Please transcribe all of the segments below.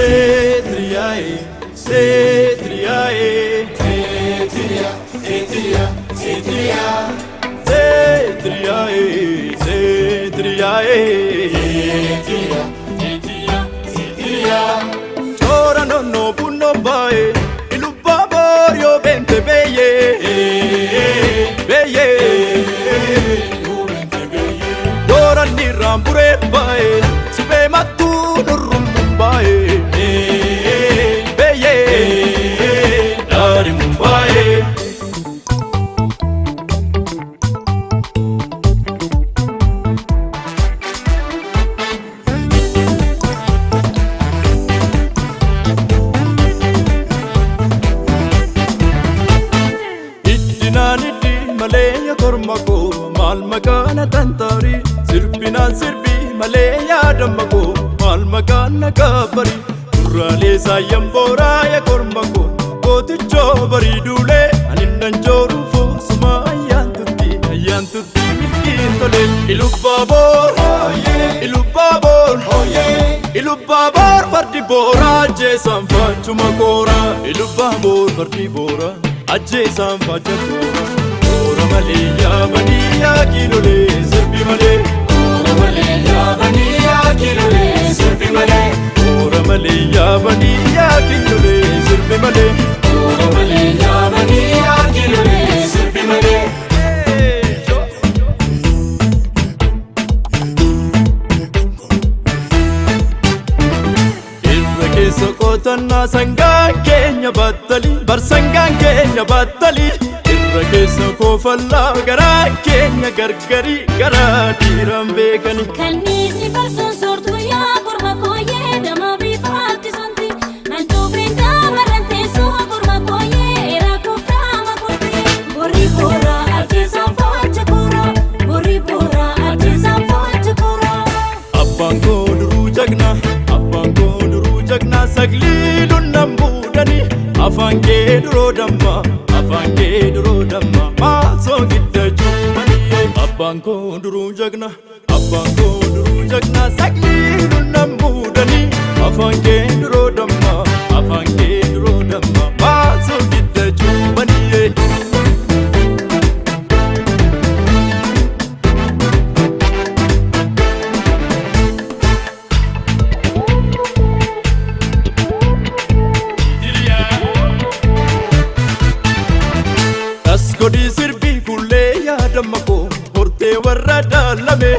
Setriyae, setriyae, Etiriya, etiriya, etiriya. setriyae, setriyae. Etiriya, etiriya, etiriya. Tora nonno punno bae, ilubba borio bente beye, beye. Dora nirambure bae, sibe matu nurrum bae, beye. Dari Mumbai. Iddinaan iddi malee yaa korma koo maal maqaan tantaari, sirbinaan sirbi malee yaadamma koo maal maqaan na kabbari, gurraalee saayyan booraa yaa korma koo gootichoo barii duulee ani nan jooru foosuma ayyaantutti ayyaantutti milkiin tole. Ilubbaaboor, Ilubbaaboor, Ilubbaaboor, fardi booraa ajjeesaan faachuma kooraa. Ilubbaaboor, fardi booraa ajjeesaan faacha koora. Koora malee yaabanii yaa kiilolee sirbi malee. Koora malee yaabanii yaa kiilolee sirbi malee. Koora malee yaabanii yaa kiilolee sirbi malee. Koora malee yaabanii yaa kiilolee sirbi malee. Irra keessa qotannaa sangaan keenya battalii, barsangaan keenya battalii. Irra keessa koofallaa garaa keenya gargarii, garaa dhiiraan beekani. Kanniisni farsoon soortuu yaa korma kooyee dama bifaatti sonti. Mantuufiin gaamarran teessoo korma kooyee era kuuftaama kurti. Borri boora ajjeesaan fo'acha koora. Borri boora ajjeesaan fo'acha koora. Abbaan koo duruu jagna, abbaan koo duruu jagna, saglii lunnan buudhani. Afaan kee duroo damma, afaan kee duroo damma, maasoo gidda cuubbanii. Abbaan koo duruu jagna, abbaan koo duruu jagna, saglii lunnan buudhani. Afaan kee duroo damma, afaan kee duroo damma, maasoo gidda cuubbanii. Asgodii sirbii kullee yaadamma koo hortee warra daalame,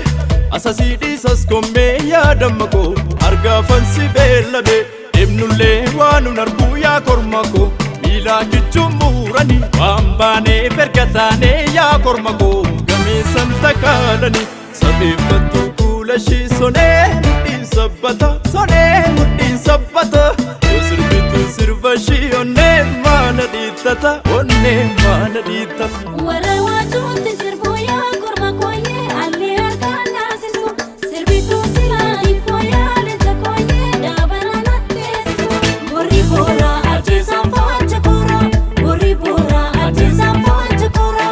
asasii dhiisas kommee yaadamma koo argaafan si beellame, deemnullee waan nun arguu yaa korma koo miilaa kichuun muurani, waan baaneef erga taanee yaa korma koo gameessan takaalani, safeeffattu kuula ishii sonee mudhiin sabbata, sonee mudhiin sabbata, yoo sirbitu sirba ishii onnee maana dhiittata, onnee maana dhiittata. Warra waajuutti sirbuu yaa korma kooyee alli harkaan naasisu. Sirbituu silaa hiikoo yaa leenca kooyee dhaabara natteessisu. Borri boora ajjeesaan fo'acha koora. Borri boora ajjeesaan fo'acha koora.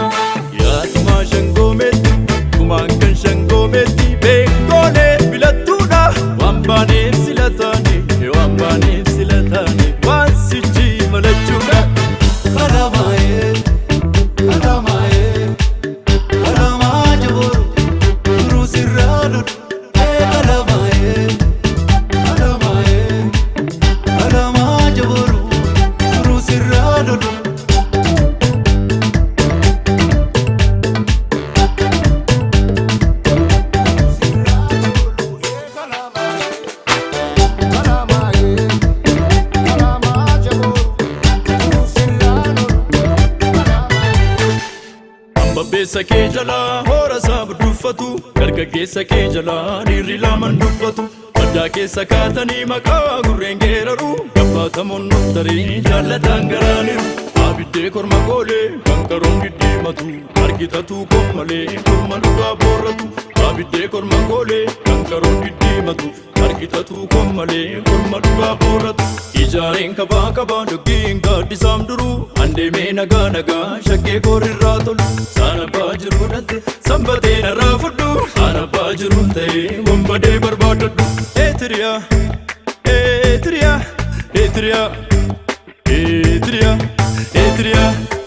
Yaatumaa shangoometti, kumaan kan shangoometti, beektoolee filattuudha. Waan baaneef sila taane, waan baaneef sila taane, waan sichi malachuudha. Kalamaye, kalamaye, kalamaa jaboru, duruu sirraa lolu. Kalamaye, kalamaye, kalamaa jaboru, duruu sirraa lolu. Hambabbeessa kee jalaa hoora isaa duffatu, dargaggeessa kee jalaa dhiirri lamaan dubbatu. Baddaa keessa kaatanii maqaa gurreen geeraru, gabbaatamoon noftarii jaallataan garaaniru. Abiddee korma goolee kan karoon diddiimatu, argitatu malee korma dhugaa boorratu. Abiddee korma goolee kan karoon diddiimatu, argitatu malee korma dhugaa boorratu. Ijaareen kabaa kabaa doggiin gaaddisaam duruu, andeemee nagaa nagaa shaggee koorrirraa tolu. Saan abbaa jiruu dhatte sanbatee narraa fudhu, saan abbaa jiruun ta'ee wanbadee barbaadadhu. Eetiriyaa, eetiriyaa. Eetiriyaa, eetiriyaa, eetiriyaa, eetiriyaa.